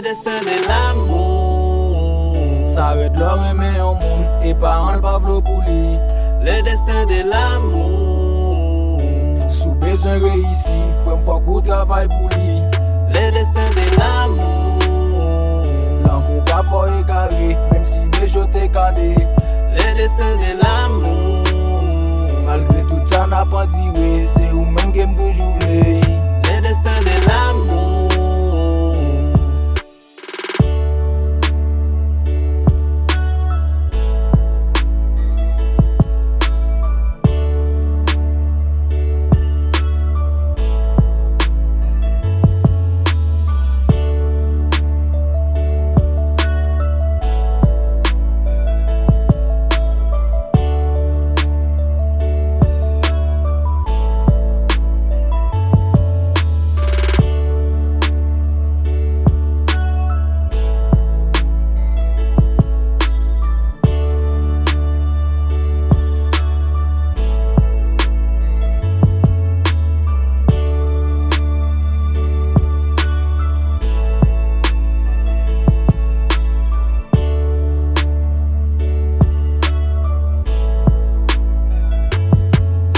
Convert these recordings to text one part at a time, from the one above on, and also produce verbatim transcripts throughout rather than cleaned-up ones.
Le destin de l'amour. Sa rèd lè w renmen yon moun e paran l pa vle w pou li. Le destin de l'amour. Si w bezwen reyisi, frè m, fòk ou travay pou li. Le destin de l'amour. Lanmou ka fò egare, menm si de je w te kale. Le destin de l'amour. Malgre tout sa n ap andire, se ou menm ke m toujou vle. Le destin de l'amour.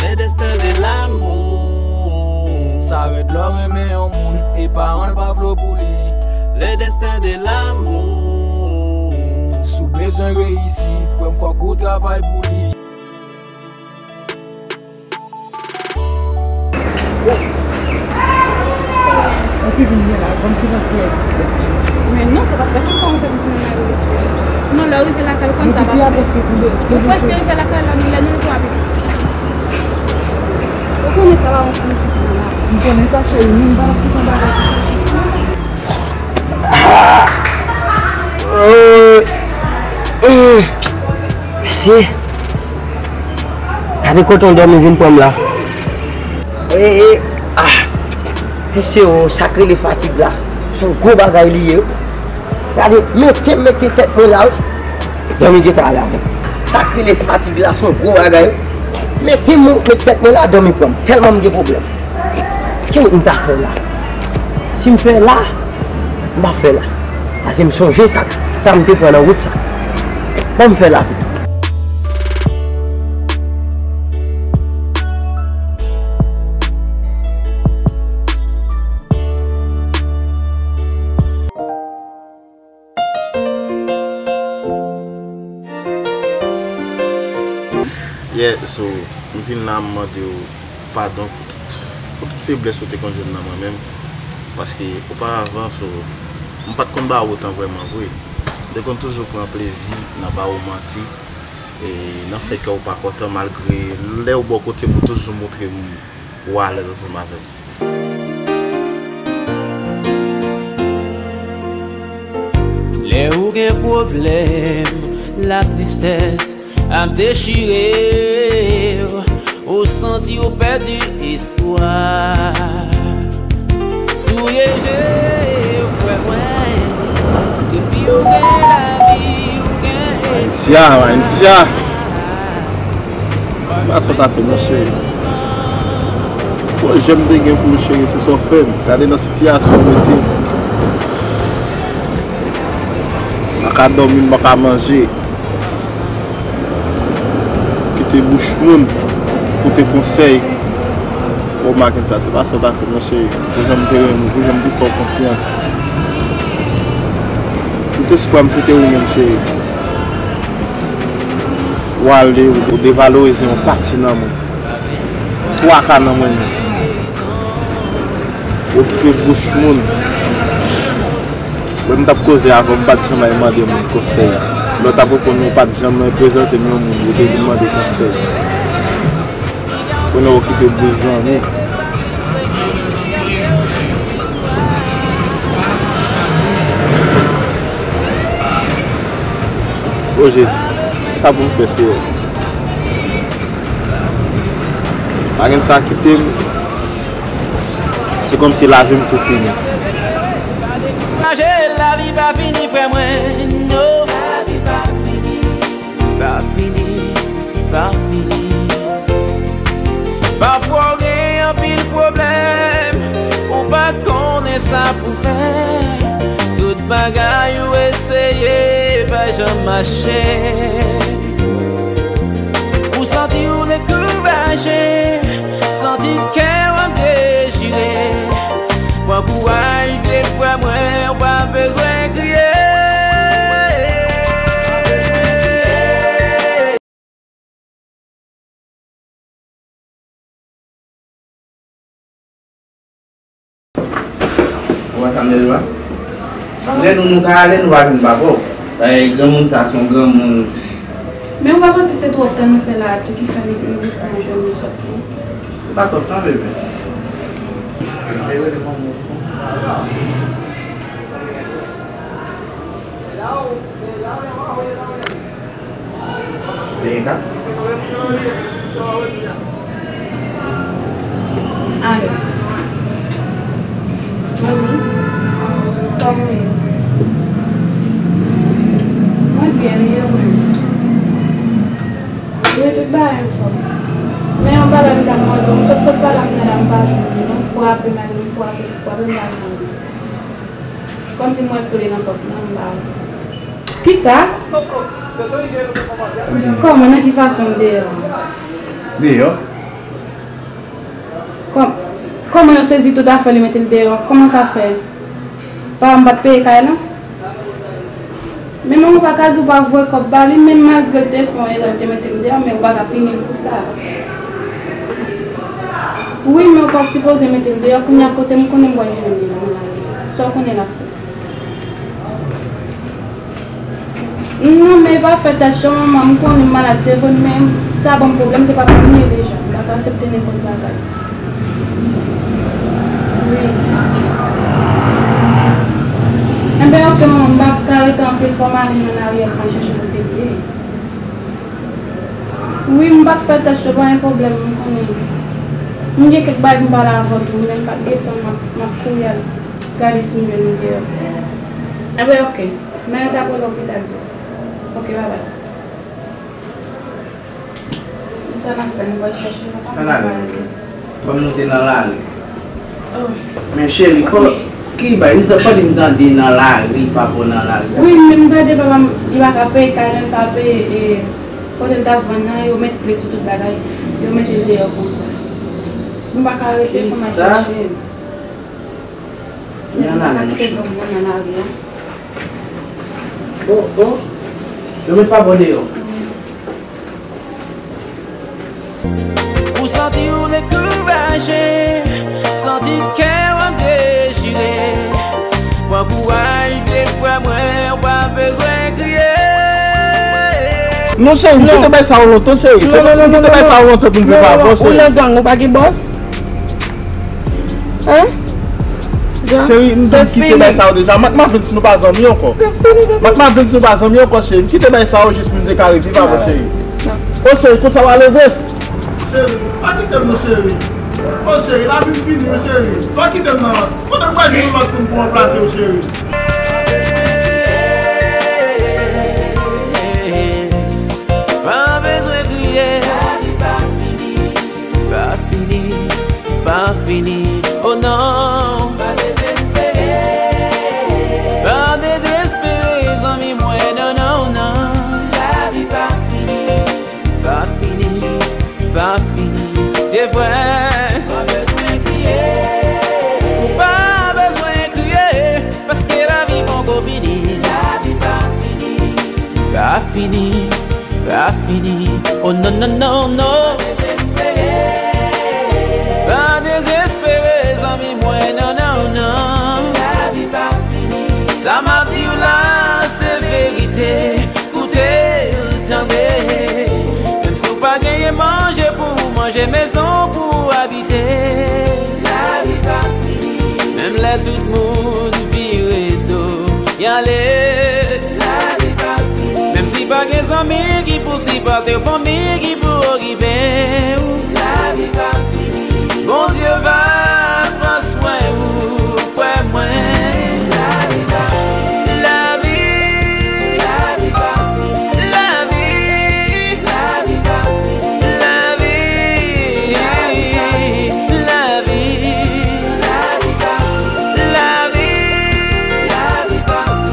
Le destin de l'amour. Sa rèd lè w renmen yon moun e paran l pa vle w pou li. Le destin de l'amour. Si w bezwen reyisi, frè m, fòk ou travay pou li. Ou ki vin ye la, ban m ti pran klè. Men non, se pa pèsonn kòman fè pou tounen nan yo. Non, lè w rive lakay ou konn sa pa fè. Ou prèske rive lakay la, nou lè nou rive w ap. Ou konnen sa pa bon pou nou fouti nan la. M konnen sa, cheri, men m pa t ap fouti anba la. Mesye, gade kote w dòmi vin pran m la. E, e, ah, mesye, o, sa k rele fatig la, se yon gwo bagay li ye, wi. Gade, mete, mete tèt mwen la, wi. Dòmi gentan ale avè m. Sa k rele fatig la, se yon gwo bagay, wi. Mete mwen, mete tèt mwen la, dòmi pran m. Tèlman m gen pwoblèm. Ki wout m ta fè la? Si m fè la, m pa fè la. Paske m sonje sa, sa m te pran nan wout sa. Ban m fè la. Yeah, so, m vin la, m mande w padon pou tout, pou tout feblès ou te konn jwenn nan mwen menm. Paske oparavan, so, m pa t konn ba w otan vrèman vre. M te konn toujou pran plezi nan ba w manti, e nan fè kè w pa kontan, malgre lè w bò kote m, ou toujou montre m ou alèz ansanm avè m. Lè ou gen pwoblèm, latristès ap dechire w, ou santi ou pèdi espwa. Souye je w, frè mwen, depi ou gen lavi, ou gen espwa. Manisya, Manisya. Se pa sa w ta fè non, cheri. Pwojè m te gen pou ou, cheri, se sa w fè m. Gade nan sitiyasyon w mete m. M pa ka dòmi, m pa ka manje. Kite bouch moun pote konsèy. O, Makensa, se pa sa w ta fè non, cheri. Pou jan m te renmen w, pou jan m te fè w konfyans. Tout espwa m se te ou menm, cheri. W ale, ou devalorize yon pati nan mwen. Twa ka nan mwen menm. Okipe bouch moun. Lè m t ap koze avè w, m pa t janm al mande moun konsèy. Lè w t ap reponn mwen, ou pa t janm prezante m yon moun ou te vin mande konsèy. Kounye a w okipe bouch zanmi. O Jezi, sa pou m fè, Seyè? Makensa kite m. Se kòmsi lavi m tou fini. Chaje, lavi pa fini, frè mwen, no. Lavi pa fini, pa fini, pa fini. Pafwa w gen anpil pwoblèm, ou pa konnen sa pou fè. Tout Bagay ou eseye pa janm mache. Ou santi ou dekouraje, santi kè w ap dechire. Pran kouraj, vye frè mwen, ou pa bezwen kriye. Ou pa sanble lwa? Lè nou, nou ka ale, nou pa vin pa vò. Bagay granmoun sa, se yon granmoun. Men ou pa panse se twòp tan nou fè la a tou ki fè li, li vin tan jwenn li sòti? Se pa twòp tan, bebe. Veye ka. Alo. Mami, kòman w ye? Mwen byen, wi, e ou menm? Wi, tout bagay anfòm. Men yon bagay m ta mande w, m sot kot pale ak madanm, m pa jwenn li non, m frape madanm, m frape, m frape, m pa jwenn li. Kòmsi m wè kle nan pòt lan, m ba ou. Kisa? Kòman, nan ki fason l deyò? Deyò? Kòm-, kòman yo sezi tout afè li mete l deyò? Kòman sa fè? Papa m pa t peye kay lan? Men manman pa ka di w pa voye kòb ba li, menm malgre l te fè yon erè, l te mete m deyò, men ou pa ka pini l pou sa. Wi, men ou pa t sipoze mete l deyò, kounye a kote m konnen m pral jwenn li la nan lari a? Sa w konnen l ap fè? Non, men e pa fè tèt cho, manman, m konnen m malad, se vre, men sa ban m pwoblèm, se pa pou m ye deja. M pa ka aksepte nenpòt bagay. Wi. Enben, oke, manman, m pa ka rete anpil, fò m ale nan lari a, m al chèche kote l ye. Wi, m p ap fè tèt cho, pa gen pwoblèm, m konnen. M gen kèk bagay pou m pale avè w tou, men m p ap gen tan, m ap, m ap kouri al gade si m jwenn li deyò. Enben, oke. Men sa pou lòt pita di. Oke, babay. Sa n ap fè, nou pral chèche, nou pa... Ann ale. Ban m moute nan lari. Oh. Men cheri, fò, ki bay, m t-, fò di m tande nan lari, papa w nan lari. Wi, men m tande papa m, li pa ka peye kay lan, li pa peye, e, kote l t ap vann nan, yo met kle sou tout bagay, yo mete l deyò konsa. Nou pa ka rete, fò n al chèche l. Men ann ale, monchè. Oh, oh. Yo met papa w deyò. Ou santi ou dekouraje, santi kè w ap dechire. Pran kouraj, vye frè mwen, ou pa bezwen kriye. Non, cheri, m kite bay sa yo lontan, cheri. Non, non, non, non, non, non. M kite bay sa yo lontan pou m viv avè w, cheri. Ou nan gang, ou pa gen bòs? Hein? Cheri, m di m kite bay sa yo deja. Matma vin si nou pa zanmi ankò. Matma vin si nou pa zanmi ankò, cheri. M kite bay sa yo jis pou m te ka reviv avè w, cheri. O cheri, konsa w ale vre? Cheri, pa kite m non, cheri. O cheri, lavi m fini wi, cheri. Pa kite m non. Kote m pral jwenn yon lòt moun pou ranplase w, cheri? Pa bezwen kriye. Lavi pa fini. Pa fini, pa fini, oh non. Pa dezespere. Pa dezespere, zanmi mwen, non, non, non. Lavi pa fini. Pa fini, pa fini, e vre. Pa bezwen kriye. Ou pa bezwen kriye, paske lavi poko fini. Lavi pa fini. Pa fini, pa fini, oh non, non, non, non. Pa dezespere, zanmi mwen, non, non, non. Sa m ap di w la, se verite, koute l, tande. Menm si w pa genyen manje pou w manje, mezon pou w abite. Lavi pa fini. Menm lè tout moun vire do, y ale. Lavi pa fini. Menm si pa gen zanmi ki pou sipòte w, fanmi ki pou okipe w. Lavi pa fini. Bondye va pran swen ou, frè mwen. Lavi pa fini. Lavi. Lavi pa fini. Lavi. Lavi pa fini. Lavi. Lavi pa fini. Lavi pa fini. Lavi. Lavi pa fini.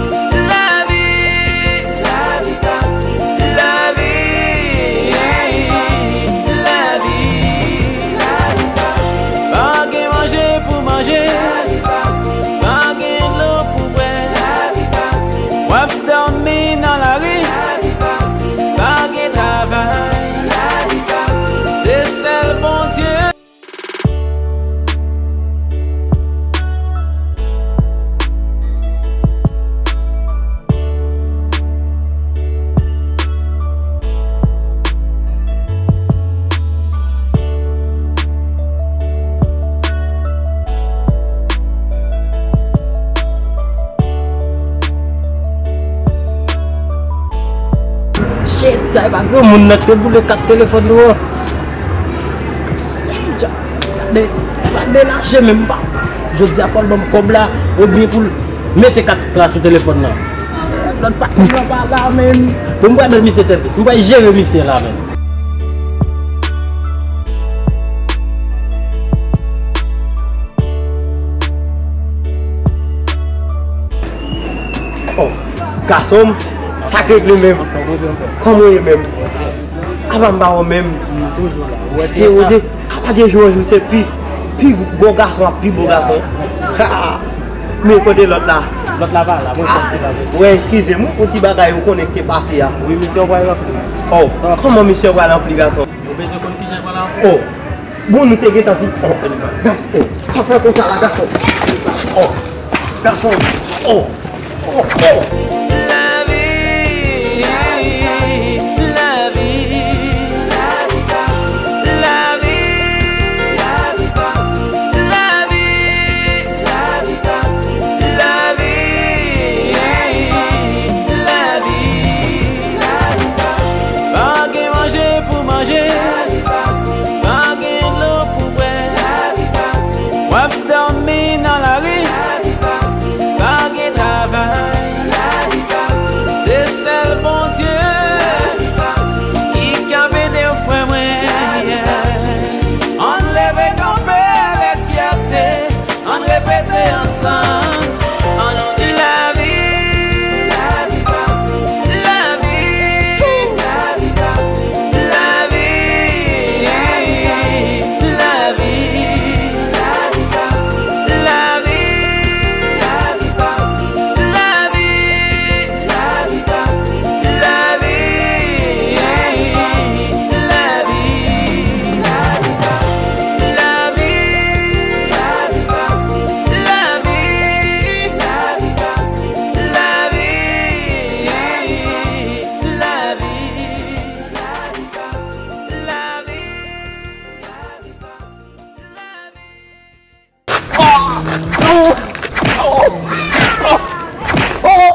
Shit, sa e pa granmoun nan k te boule kat telefòn nou an. Gade, pa delache menm pa. Jodi a fò l ban m kòb la, oubyen pou l mete kat la sou telefòn nan. Lòt patnè m nan pa la menm. Bon, m pral ban misye sèvis. M pral jere misye la menm. Oh, gason m, sa k regle menm? Kòman w ye menm? Apa m pa wè w menm? Se ou de, apa de jou an jou se pi, pi bon gason ak pi bon gason. Ha! Men kote lòt la? Lòt la pa la, mwen sòti la. Wè, eskize m, yon ti bagay ou konnen ki te pase a. Wi, misyon pral ranpli. Oh, kòman misyon pral ranpli, gason? Ou bezwen konn kijan l pral ranpli? Oh, bon, nou te gentan fin. Oh, gason, oh, sa fè konsa la, gason. Oh, gason, oh, oh, oh. Lavi, lavi, lavi, lavi, lavi. Lavi, lavi, pa gen manje pou manje, pa gen dlo pou bwè, w ap dòmi nan lari, pa gen travay. Se sèl Bondye ki ka ede w, frè mwen. Ann leve kanpe avèk fyète. Ann repete ansanm. Ann nou di lavi, lavi, lavi, lavi, lavi, lavi, lavi. Oh, oh, oh, oh,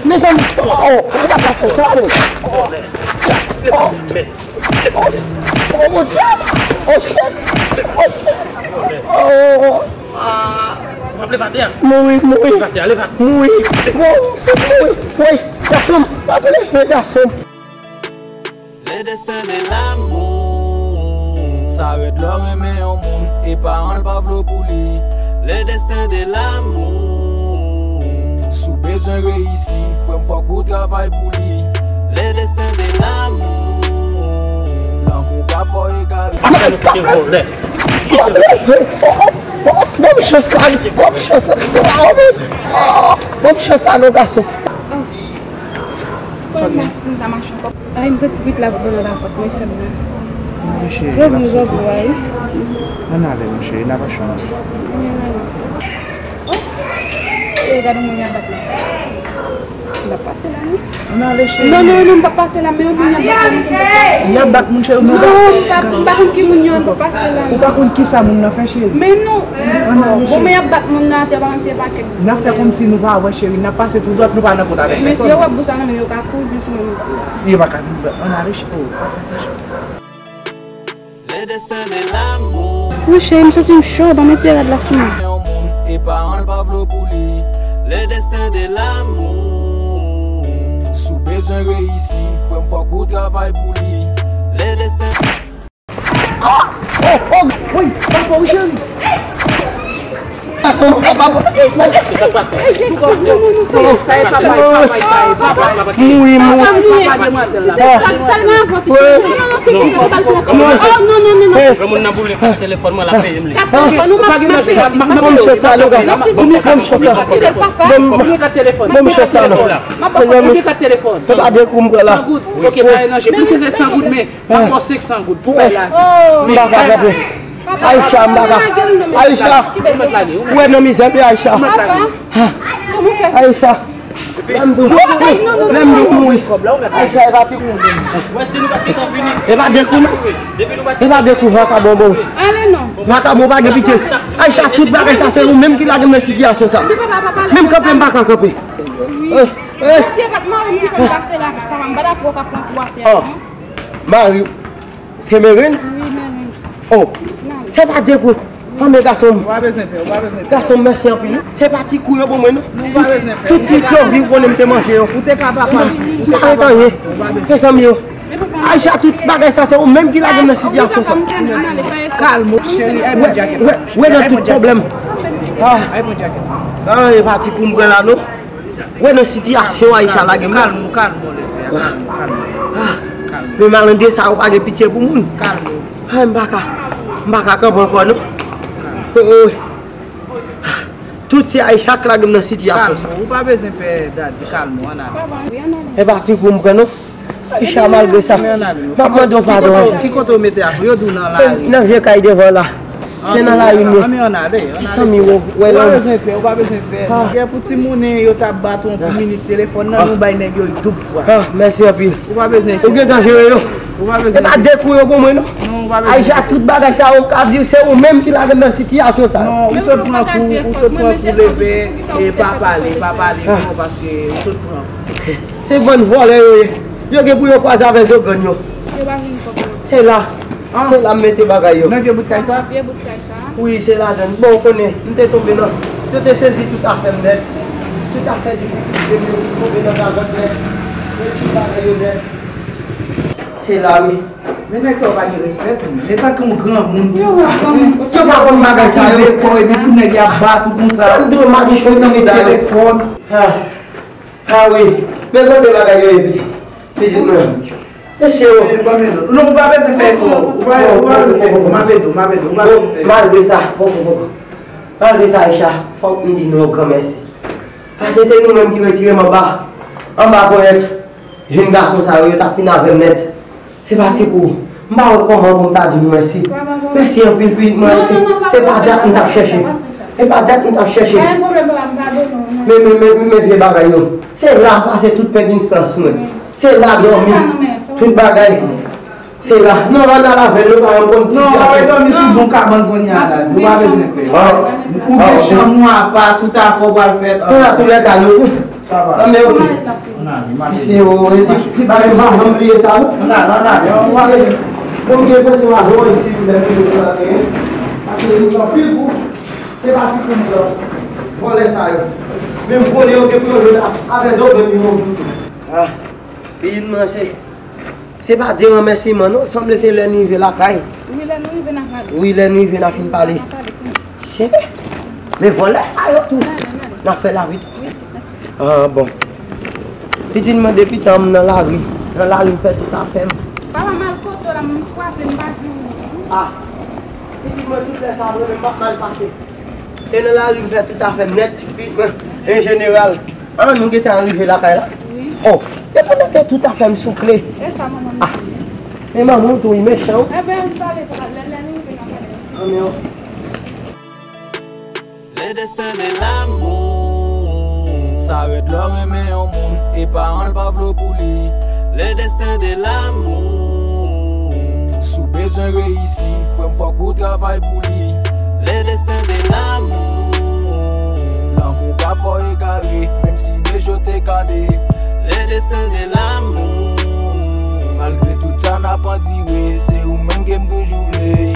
mezanmi, oh, oh, ou pa ka fè sa, men. Oh, oh, oh, mon Dieu. Oh, shit. Oh, shit. Oh, ah. Mouri, mouri. Mouri. Mouri. Mouri. Gason m, pa leve, gason m. Le destin de l'amour. Sa rèd lè w renmen yon moun e paran l pa vle w pou li. Le destin de l'amour. Si w bezwen reyisi, frè m, fòk ou travay pou li. Le destin de l'amour. Lanmou pa fò egare. Ban m chans la, ban m chans la. Ban m chans la non, gason. Kòman m ta mache ankò? Ay, m santi pit la ap pran nan lavant mwen, frè m nan. Revni zòt bò a, wi. Ann ale, mon cheri, n ap mache. Oh! E, gade moun y ap bat la. M p ap pase la, non. Ann ale, cheri. Non, non, non, m p ap pase la, men yon moun y ap bat la, m p ap pase. Y ap bat moun, cheri, men w pa... Non, m pa, m pa konn ki moun yo, m p ap pase la, non. Ou pa konn ki sa moun nan fè, cheri. Men non. Ann ale, cheri. Bon, men y ap bat moun nan atè, pa konn si se pa kèk... N ap fè kòmsi nou pa wè, cheri. N ap pase tou dwat, nou pa nan kont avèk pèsòn. Mesye yo wè bous la nan men yo, ka kouri sou mwen. Yo pa ka vin pran. Ann ale, cheri. Oh, pa fè sa, cheri. Le destin de l'amour. Wi, cheri, m santi m cho, ban m retire rad la sou mwen. Yon moun e paran l pa vle w pou li. Le destin de l'amour. Si w bezwen reyisi, frè m, fòk ou travay pou li. Le destin... Oh, oh, oh, wi, papa, wi, cheri. Gason, papa, papa. Sa e papa, papa, sa e papa. Mouri, mouri. Papa demwazèl la. Papa. Non, non, non, non, non. Granmoun nan boule kat telefòn mwen, l ap peye m li. Kat telefòn ou m ap peye. Ban m chans sa, non, gason. Ban m chans sa. Ban m chans sa, non. Mezanmi, se pa de kou m pran la. San goud. Ok, pa nan je. Plis se san goud, men. Ankò senk san goud pou bay lavi. M pa ka kanpe. Aisha, m pa ka. Aisha, ou wè nan mizè, wi, Aisha. Aisha, lè m di w, lè m di w mouri. Aisha, e pa ti kou. E pa de kou, non. E pa de kou, vakabon, bon. Vakabon, pa gen pitye. Aisha, tout bagay sa, se ou menm ki lage m nan sitiyasyon sa. Menm kanpe, m pa ka kanpe. Eh. Mesye, pa t mari m ki fè m pase la, papa m pa dakò w ka pran kou atè. Oh, mari w se Merens? Wi, Merens. Oh, se pa de kou. Oh, men gason m. Ou pa bezwen pè, ou pa bezwen pè. Gason m, mèsi anpil. Se pa ti kou yo pou mwen, non. Tout ti tchovi ou konnen m te manje yo. Ou te ka pa pran. M pa ret anyen. Mezanmi yo. Aisha, tout bagay sa, se ou menm ki lage m nan sitiyasyon sa. Kalm, cheri, ay pran djakèt. Wè, wè nan tout pwoblèm. Ah, e pa ti kou m pran la, non. Wè nan sitiyasyon Aisha lage m nan. Kalm, kalm, mon lè, kalm, kalm. Ah, men malandren sa yo pa gen pitye pou moun. Kalm. Ah, m pa ka, m pa ka kanpe ankò, non. Oh, oh. Tout se Aisha k lage m nan sitiyasyon sa. Kalm, ou pa bezwen pè, Daddy, kalm, ann ale. E pa ti kou m pran, non. Aisha, malgre sa, m ap mande w padon. Ki kote w mete afè yo? Di w nan lari. Nan vye kay devan la. Se nan lari m ye. Ann ale, ann ale. Mezanmi, wè lòm. Ou pa bezwen pè, ou pa bezwen pè. Gen pou timoun yo t ap bat ou pou minit telefòn nan, nou bay nèg yo doub fwa. Ah, mèsi anpil. Ou pa bezwen pè. Ou gentan jere yo. Ou pa bezwen pè. E pa de kou yo pou mwen, non. Non, ou pa bezwen pè. Aisha, tout bagay sa yo ka di se ou menm ki lage m nan sitiyasyon sa. Non, ou sot pran kou, ou sot pran kou leve, e pa pale, pa pale fò paske ou sot pran kou. Se bann vòlè yo ye. Yo gen pou yo kwaze avè zogrann yo. Yo pa vin kòb yo. Se la. Se la m mete bagay yo. Nan vye bout kay sa? Vye bout kay sa. Wi, se ladan. Bon, ou konnen, m te tonbe nan. Yo te sezi tout afè m nèt. Tout afè difikilte m yo tonbe nan gagòt nèt. Yo tout bagay yo nèt. Se la, wi. Men nèg sa yo pa gen respè pou mwen. Men tankou yon granmoun. Yo pa konn bagay sa yo. Epi pou nèg y ap bat ou konsa. Ou dwe mande chèf nan mete telefòn. Ah wi. Men kote bagay yo ye, pitit. Pitit mwen. Mesye yo. Non, ou pa bezwen fè efò. Ou pa, ou pa bezwen fè efò. M ap ede w, m ap ede w. Ou pa bezwen fè efò. Malgre sa, poko, poko. Malgre sa, Aisha, fòk m di nou yon gran mèsi. Paske se nou menm ki retire m anba, anba ponyèt jenn gason sa yo, yo t ap fin avè m nèt. Se pa ti kou. M pa wè kòman pou m ta di nou mèsi. Mèsi anpil, pitit mwen. Se, se pa dat m t ap chèche. Se pa dat m t ap chèche. Men, men, men, men vye bagay yo. Se la m pase tout pèdinstans mwen. Se la dòmi. Tout bagay. Se la. Non, ann al avè l, nou pa janm konn sitiyasyon. Non, w ap dòmi sou bon kabann kounye a la. Ou pa bezwen pè. Ou gen chanm ou apa, tout afè w pral fè. Nan toulèka, nou. Ann men, oke. Misye, o, e ti, ti bagay m pa janm bliye sa, non. Misye, bon, m gen enpresyon a zò isi, pou lè m vin la, gen. Paske nou pran pil kou. Se pa ti kou m pran. Vòlè sa yo. Menm vòlè yo gen pou yo jwenn avè zò, menm yo. Ah, pitit mwen, se, se pa de remèsiman, non. Sanble se lè n rive lakay. Wi, lè nou rive, n a pale. Wi, lè nou rive, n a fin pale. N a pale. Se, men vòlè sa yo tou. N a fè lavi tou. Ah, bon. Pitit mwen, depi tan m nan lari, nan lari m fè tout afè m. Papa m al kote w la, m frape, m pa jwenn ou. Ah. Pitit mwen, tout lè sa, mwen menm m ap mal pase. Se nan lari m fè tout afè m nèt, pitit mwen. En jeneral, ah, nou gentan rive lakay la. Wi. Oh, yo te mete tout afè m sou kle. E sa, manman m. Ah. E manman w tou, li mechan, wi. Enben, ann pale, papa, lè, lè nou rive, n a pale. Ah, men, oh. Le destin de l'amour. Sa rèd lè w renmen yon moun e paran l pa vle w pou li. Le destin de l'amour. Si w bezwen reyisi, frè m, fòk ou travay pou li. Le destin de l'amour. Lanmou ka fè w egare, menm si de je w te gade. Le destin de l'amour. Malgre tout sa n ap andire, se ou menm ke m toujou